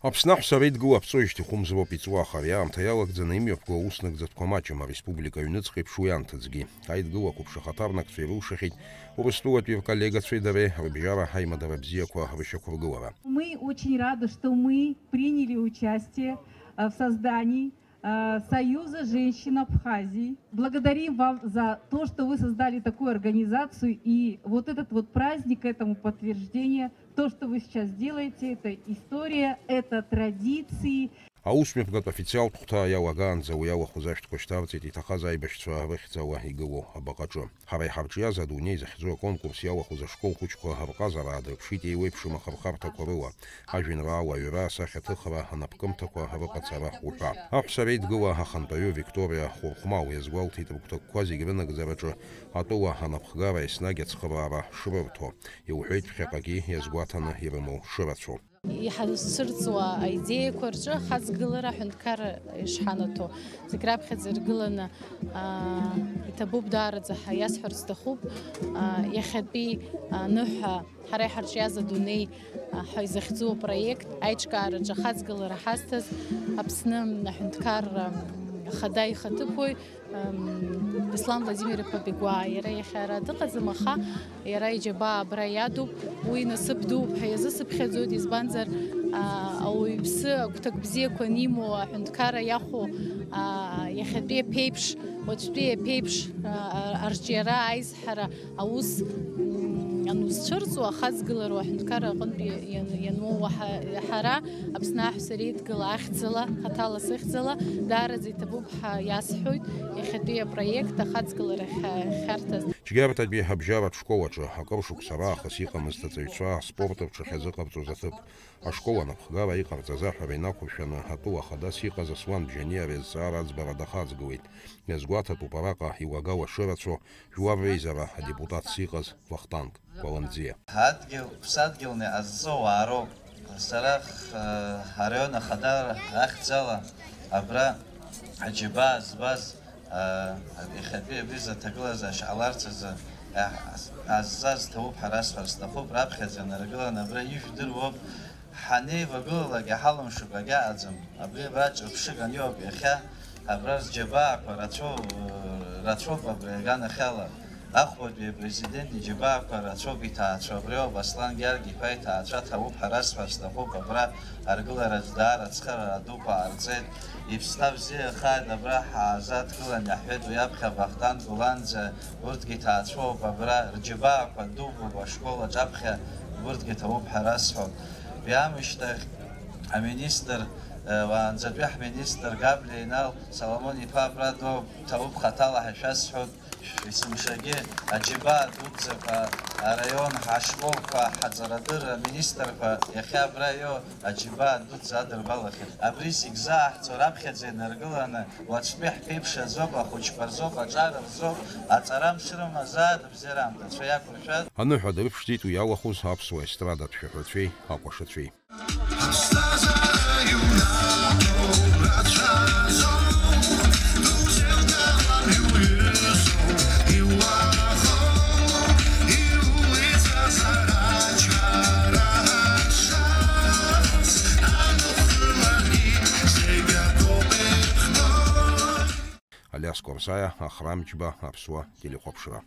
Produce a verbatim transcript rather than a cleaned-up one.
Аԥсны аҳәса реидгыла аԥҵоижьҭеи хәымз роуп иҵуа, аха ари аамҭа иалагӡаны имҩаԥго аус нагӡатәқәа маҷым, ареспублика аҩныҵҟа иԥшу иаамҭаӡгьы. Аидгылақәа ԥшаха аҭарнакцәа ирылшахьеит Урыстәылатәи рколлегацәеи дареи рыбжьара аимадара бзиақәа рышьақәыргылара. Мы очень рады, что мы приняли участие, э, в создании, э, Союза женщин Абхазии. Благодарим вам за то, что вы создали такую организацию, и вот этот вот праздник этому подтверждение. То, что вы сейчас делаете, это история, это традиции. Аусмҩаԥгатә официалтә хәҭа иалагаанӡа уи алахәыз ашәҭқәа шьҭарҵеит иҭахаз аибашьцәа рыхьӡала игылоу абаҟаҿы. Ҳара иҳарҿиаз адунеи захьӡу аконкурс иалахәыз ашкол хәыҷқәа рҟазара аадырԥшит еиуеиԥшым ахырхарҭақәа рыла, ажәеинраала аҩра, асахьаҭыхра, анапкымҭақәа рыҟаҵара уҳәа. Аҳәса реидгыла ахантәаҩы Викториа Хәырхәмал иазгәалҭеит рыгәҭакқәа зегь рынагӡараҿы атәыла анапхгара еснагь ацхыраара шрырҭо, иуҳәеит ԥхьаҟагьы иазгәаҭаны ирымоу шырацәоу. Иҳазцәырҵуа аидеиақәа рҿы ахаҵгылара аҳәынҭқарра ишҳанаҭо, зегь раԥхьаӡа иргыланы, аа, иҭабуп даараӡа ҳәа иасҳәарц сҭахуп, аа, иахьатәи, аа, ныҳәа ҳара иҳарҿиаз адунеи, аа, ҳәа изыхьӡу апроект аиҿкаараҿы ахаҵгылара ҳазҭаз Аԥсны аҳәынҭқарра, м, ахада ихаҭыԥуаҩ, Ам, Беслан Владимир-иԥа Бегәаа, иара иахьа ара дыҟаӡам, аха иара иџьабаа абра иадуп, уи насыԥ дууп ҳәа иазысыԥхьаӡоит, избанзар, а, ауаҩԥсы агәҭак бзиақәа анимоу, аҳәынҭқарра иахәо, а, иахьатәи аԥеиԥш, уаҵәтәи аԥеиԥш, а, а, арҿиара, аизҳара, аус, м, анузцәырҵуа, ахаҵгылароу аҳәынҭқарра аҟынтәи иан-, иануоу уаҳа-, ҳара, Аԥсны аҳәса реидгыла ахьӡала, хаҭала сыхьӡала, даараӡа иҭабуп ҳәа иасҳәоит, иахьатәи апроект ахаҵгылара хьа-, хьарҭаз. Џьгьартатәи абжьаратә школ аҿы акыр шықәса раахыс иҟамызт аҵаҩцәа аспорт рҿы ахьазыҟарҵоз аҭыԥ. Ашкол анапхгара иҟарҵаз аҳәара инақәыршәаны, атәыла хадас иҟаз Аслан Бжьаниа ари азҵаара аӡбара дахаҵгылеит. Иазгәаҭатәуп араҟа иуагала шырацәоу, жәлар реизара адепутатс иҟаз Вахтанг Кәаланӡиа. Адгьыл, ԥсадгьылны иҟазҵо уаа роуп. Сара х-, араион ахада ахьӡала абра аџьабаа збаз, а, иахьатәи абри зыҭагылазаашьа ҟаларц азы, а, ҟазҵаз ҭабуп ҳәа расҳәар сҭахуп, раԥхьаӡа наргыланы абра ижәдыруоуп, ҳанеивагылалак иҳалымшо акгьы аҟаӡам. Абри абра ҿырԥшык аниоуп иахьа, абра рџьабаақәа рацәоу, рацәоуп абри аганахьала. Ахәбатәи апрезидент иџьабаақәа рацәоуп иҭаацәа. Абриоуп Аслан Гьаргь-иԥа иҭаацәа ҭабуп ҳәа расҳәар сҭахуп. Абра аргылараҿ даара ацхыраара дуқәа ҟарҵеит. Иԥсҭа бзиахааит, абра ҳаазадгылан, иаҳҳәеит уи аԥхьа Вахтанг Гәланӡа, урҭгьы ҭаацәоуп, абра рџьабаақәа дууп ашкол аҿаԥхьа, урҭгьы ҭабуп ҳәа расҳәоит. Уи аамышьҭахь аминистр, э, уаанӡатәи ҳминистр Габлиа Инал Соломон-иԥа абра дууп, ҭабуп хаҭала ҳәа шәасҳәоит, есымшагьы аџьабаа дуӡӡақәа араион ҳашколқәа ҳаҵарадырра аминистрқәа иахьа абра иоу аџьабаа дуӡӡа адырбалахьеит. Абри зегь зааҳҵо раԥхьаӡа инаргыланы, уаҵәтәи ҳԥеиԥш азоуп, ахәыҷқәа рзоуп, аҿар рзоуп, аҵара мшы рымазааит, абзиара аамҭацәа иақәыршәааит. Аныҳәа дрыԥшӡеит уи иалахәыз аԥсуа естрадатә шәаҳәацәеи акәашацәеи. Аԥсҭазаара иунаҭо рацәазоуп, дузеилкаауам иуҩызоу, иуаахоу, иуеизазар ачара ҳазшаз, аныхтәыларгьы зегь акоуп ирхәҭоу. Алиас Қәарсаиа, Ахрам Џьба, Аԥсуа телехәаԥшра.